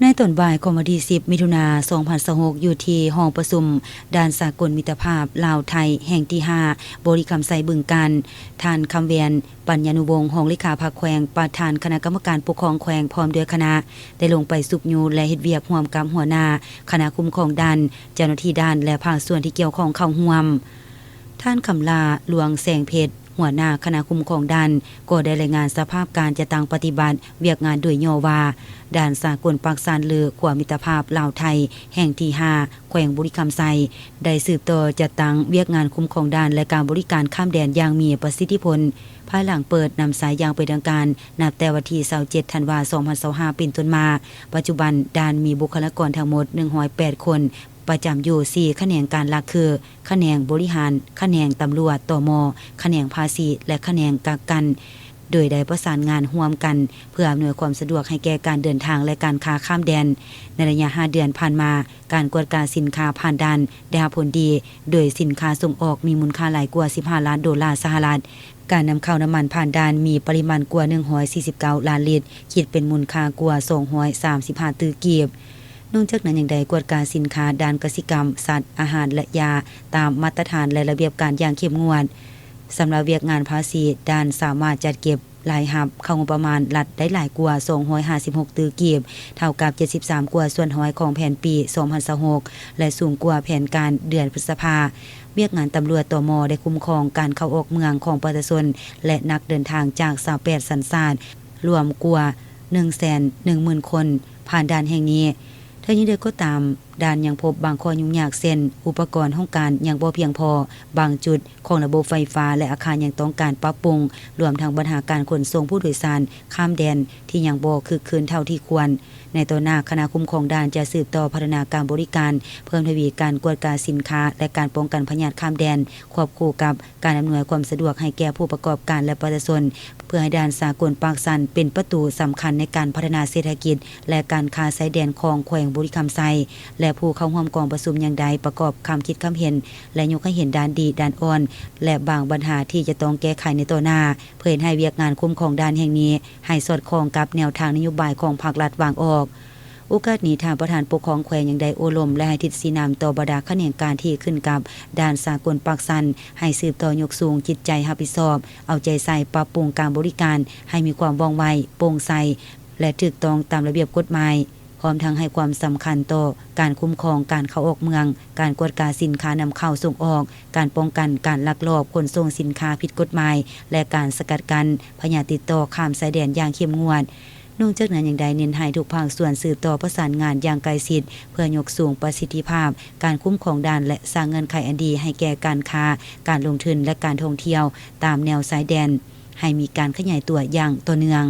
ໃນຕອນບ່າຍຂອງວັນທີສິບ ມິຖຸນາ ສອງພັນຊາວຫົກ ຢູ່ທີ່ຫ້ອງປະຊຸມດ່ານສາກົນມິດຕະພາບລາວ-ໄທ ແຫ່ງທີຫ້າ ບໍລິຄຳໄຊ ບຶງການ, ທ່ານ ຄຳແວ່ນ ປັນຍານຸວົງ ຮອງເລຂາພັກແຂວງ, ປະທານຄະນະກຳມະການປົກຄອງແຂວງ ພ້ອມດ້ວຍຄະນະ ໄດ້ລົງໄປຊຸກຍູ້ ແລະ ເຮັດວຽກຮ່ວມກັບຫົວໜ້າຄະນະຄຸ້ມຄອງດ່ານ, ເຈົ້າໜ້າທີ່ດ່ານ ແລະ ພາກສ່ວນທີ່ກ່ຽວຂ້ອງເຂົ້າຮ່ວມ. ທ່ານ ຄຳຫຼ້າ ຫຼວງແສງເພັດ ຫົວໜ້າຄະນະຄຸ້ມຄອງດ່ານ ກໍໄດ້ລາຍງານສະພາບການຈັດຕັ້ງປະຕິບັດວຽກງານໂດຍຫຍໍ້ວ່າ, ດ່ານສາກົນປາກຊັນ ຫຼື ຂົວມິດຕະພາບລາວ-ໄທ ແຫ່ງທີຫ້າ ແຂວງບໍລິຄຳໄຊ ໄດ້ສືບຕໍ່ຈັດຕັ້ງວຽກງານຄຸ້ມຄອງດ່ານ ແລະ ການບໍລິການຂ້າມແດນຢ່າງມີປະສິດທິຜົນ ພາຍຫຼັງເປີດນຳໃຊ້ຢ່າງເປັນທາງການ ນັບແຕ່ວັນທີຊາວເຈັດ ທັນວາ ສອງພັນຊາວຫ້າ ເປັນຕົ້ນມາ. ປັດຈຸບັນດ່ານມີບຸກຄະລາກອນທັງໝົດ ໜຶ່ງຮ້ອຍແປດຄົນ, ປະຈຳຢູ່ ສີ່ ຂະແໜງການຫຼັກ ຄື ຂະແໜງບໍລິຫານ, ຂະແໜງຕຳຫຼວດ ຕມ, ຂະແໜງພາສີ ແລະ ຂະແໜງກັກກັນ, ໂດຍໄດ້ປະສານງານຮ່ວມກັນ ເພື່ອອຳນວຍຄວາມສະດວກໃຫ້ແກ່ການເດີນທາງ ແລະ ການຄ້າຂ້າມແດນ. ໃນໄລຍະຫ້າເດືອນຜ່ານມາ, ການກວດກາສິນຄ້າຜ່ານດ່ານໄດ້ຮັບຜົນດີ, ໂດຍສິນຄ້າສົ່ງອອກມີມູນຄ່າຫຼາຍກວ່າ ສິບຫ້າ ລ້ານໂດລາສະຫະລັດ. ການນຳເຂົ້ານ້ຳມັນຜ່ານດ່ານມີປະລິມານກວ່າ ໜຶ່ງຮ້ອຍສີ່ສິບເກົ້າ ລ້ານລິດ, ຄິດເປັນມູນຄ່າກວ່າ ສອງຮ້ອຍສາມສິບຫ້າ ຕື້ກີບ. ນອກຈາກນັ້ນຍັງໄດ້ກວດກາສິນຄ້າດ້ານກະສິກຳ, ສັດ, ອາຫານ ແລະ ຢາ ຕາມມາດຕະຖານ ແລະ ລະບຽບການຢ່າງເຂັ້ມງວດ. ສຳລັບວຽກງານພາສີ, ດ່ານສາມາດຈັດເກັບລາຍຮັບເຂົ້າງົບປະມານລັດໄດ້ຫຼາຍກວ່າ ສອງຮ້ອຍຫ້າສິບຫົກ ຕື້ກີບ, ເທົ່າກັບ ເຈັດສິບສາມ ກວ່າສ່ວນຮ້ອຍຂອງແຜນປີ ສອງພັນຊາວຫົກ ແລະ ສູງກວ່າແຜນການເດືອນພຶດສະພາ. ວຽກງານຕຳຫຼວດ ຕມ ໄດ້ຄຸ້ມຄອງການເຂົ້າອອກເມືອງຂອງປະຊາຊົນ ແລະ ນັກເດີນທາງຈາກ ຊາວແປດ ສັນຊາດ, ລວມກວ່າ ໜຶ່ງແສນໜຶ່ງໝື່ນຄົນ ຜ່ານດ່ານແຫ່ງນີ້. ເຖິງຢ່າງໃດກໍຕາມ, ດ່ານຍັງພົບບາງຂໍ້ຫຍຸ້ງຍາກ ເຊັ່ນ ອຸປະກອນຂອງການຍັງບໍ່ພຽງພໍ, ບາງຈຸດຂອງລະບົບໄຟຟ້າ ແລະ ອາຄານຍັງຕ້ອງການປັບປຸງ, ລວມທັງບັນຫາການຂົນສົ່ງຜູ້ໂດຍສານຂ້າມແດນທີ່ຍັງບໍ່ຄຶກຄື້ນເທົ່າທີ່ຄວນ. ໃນຕໍ່ໜ້າ, ຄະນະຄຸ້ມຄອງດ່ານຈະສືບຕໍ່ພັດທະນາການບໍລິການ, ເພີ່ມທະວີການກວດກາສິນຄ້າ ແລະ ການປ້ອງກັນພະຍາດຂ້າມແດນ, ຄວບຄູ່ກັບ ການອຳນວຍຄວາມສະດວກໃຫ້ແກ່ຜູ້ປະກອບການ ແລະ ປະຊາຊົນ, ເພື່ອໃຫ້ດ່ານສາກົນປາກຊັນເປັນປະຕູສຳຄັນໃນການພັດທະນາເສດຖະກິດ ແລະ ການຄ້າຊາຍແດນຂອງແຂວງບໍລິຄຳໄຊ ແລະ ຜູ້ເຂົ້າຮ່ວມກອງປະຊຸມຍັງໄດ້ປະກອບຄຳຄິດຄຳເຫັນ ແລະ ຍົກໃຫ້ເຫັນດ້ານດີ, ດ້ານອ່ອນ ແລະ ບາງບັນຫາທີ່ຈະຕ້ອງແກ້ໄຂໃນຕໍ່ໜ້າ ເພື່ອເຮັດໃຫ້ວຽກງານຄຸ້ມຄອງດ່ານແຫ່ງນີ້ໃຫ້ສອດຄ່ອງກັບແນວທາງນະໂຍບາຍຂອງພັກລັດວາງອອກ. ໂອກາດນີ້, ທ່ານປະທານປົກຄອງແຂວງຍັງໄດ້ໂອ້ລົມ ແລະ ໃຫ້ທິດຊີ້ນຳຕໍ່ບັນດາຂະແໜງການທີ່ຂຶ້ນກັບດ່ານສາກົນປາກຊັນ ໃຫ້ສືບຕໍ່ຍົກສູງຈິດໃຈຮັບຜິດຊອບ, ເອົາໃຈໃສ່ປັບປຸງການບໍລິການໃຫ້ມີຄວາມວ່ອງໄວ, ໂປ່ງໃສ ແລະ ຖືກຕ້ອງຕາມລະບຽບກົດໝາຍ, ພ້ອມທັງໃຫ້ຄວາມສຳຄັນຕໍ່ການຄຸ້ມຄອງການເຂົ້າອອກເມືອງ, ການກວດກາສິນຄ້ານຳເຂົ້າສົ່ງອອກ, ການປ້ອງກັນການລັກລອບຂົນສົ່ງສິນຄ້າຜິດກົດໝາຍ ແລະ ການສະກັດກັ້ນພະຍາດຕິດຕໍ່ຂ້າມຊາຍແດນຢ່າງເຂັ້ມງວດ. ນອກຈາກນັ້ນຍັງໄດ້ເນັ້ນໃຫ້ທຸກພາກສ່ວນສືບຕໍ່ປະສານງານຢ່າງໃກ້ຊິດ ເພື່ອຍົກສູງປະສິດທິພາບການຄຸ້ມຄອງດ່ານ ແລະ ສ້າງເງື່ອນໄຂອັນດີໃຫ້ແກ່ການຄ້າ, ການລົງທຶນ ແລະ ການທ່ອງທ່ຽວຕາມແນວຊາຍແດນ ໃຫ້ມີການຂະຫຍາຍຕົວຢ່າງຕໍ່ເນື່ອງ.